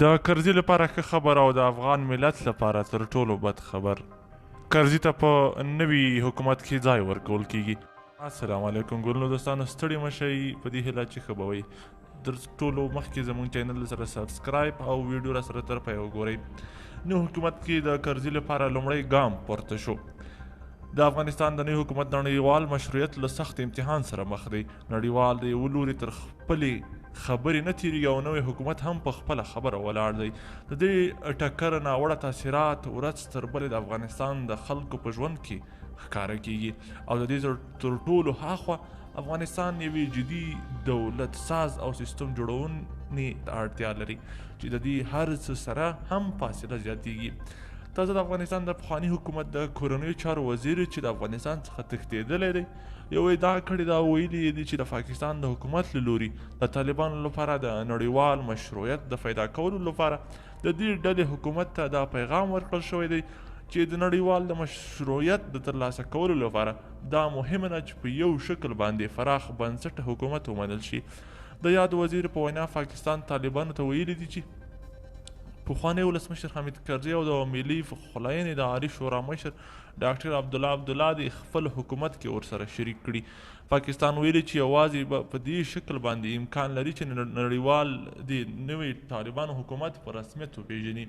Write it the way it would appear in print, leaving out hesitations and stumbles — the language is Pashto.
د کرزي لپاره ښه خبر او د افغان ملت لپاره تر ټولو بد خبر. کرزي ته په نوي حکومت کې ځای ورکول کیږي. السلام علیکم ګلونو دوستانو، ستړي مه شئ، په دې هیله چې ښه به وئ. تر ټولو مخکې زموږ چینل سره subscribe او ویډیو را سره تر پایه وګورئ. نوي حکومت کې د کرزي لپاره لومړی ګام پورته شو. د افغانستان د نوي حکومت نړیوال مشروعیت له سخت امتحان سره مخ دی. نړیوال د یوه لوري تر خپلې خبرې نه تېرېږي او نوی حکومت هم په خپله خبره ولاړ دی. د دې ټکر ناوړه تاثیرات ورځ تر بلې د افغانستان د خلکو په ژوند کې ښکاره کېږي او د دې تر ټولو هاخوا افغانستان یوې جدي دولت ساز او سیستم جوړونې ته اړتیا لري چې د دې هر څه سره هم فاصله زیاتیږي. تازه د افغانستان د پخواني حکومت د کورنیو چارو وزیر چې د افغانستان څخه تښتېدلی دی، یو ادعا کړې ده او ویلي یې دي چې د پاکستان د حکومت له لوري د طالبانو لپاره د نړیوال مشروعیت د پیدا کولو لپاره د دې ډلې حکومت ته دا پیغام ورکړل شوی دی چې د نړیوال د مشروعیت د ترلاسه کولو لپاره دا مهمه ده چې په یو شکل باندې فراخ بنسټه حکومت ومنل شي. د یاد وزیر په وینا، پاکستان طالبانو ته ویلي دي چې پخوانی ولسمشر حامد کرزی او د ملي پخلاینې د عالي شورا مشر ډاکټر عبدالله عبدالله دې خپل حکومت کې ورسره شریک کړي. پاکستان ویلي چې یوازې به په دې شکل باندې امکان لري چې نړیوال دې نوی طالبانو حکومت په رسمیت وپیژني.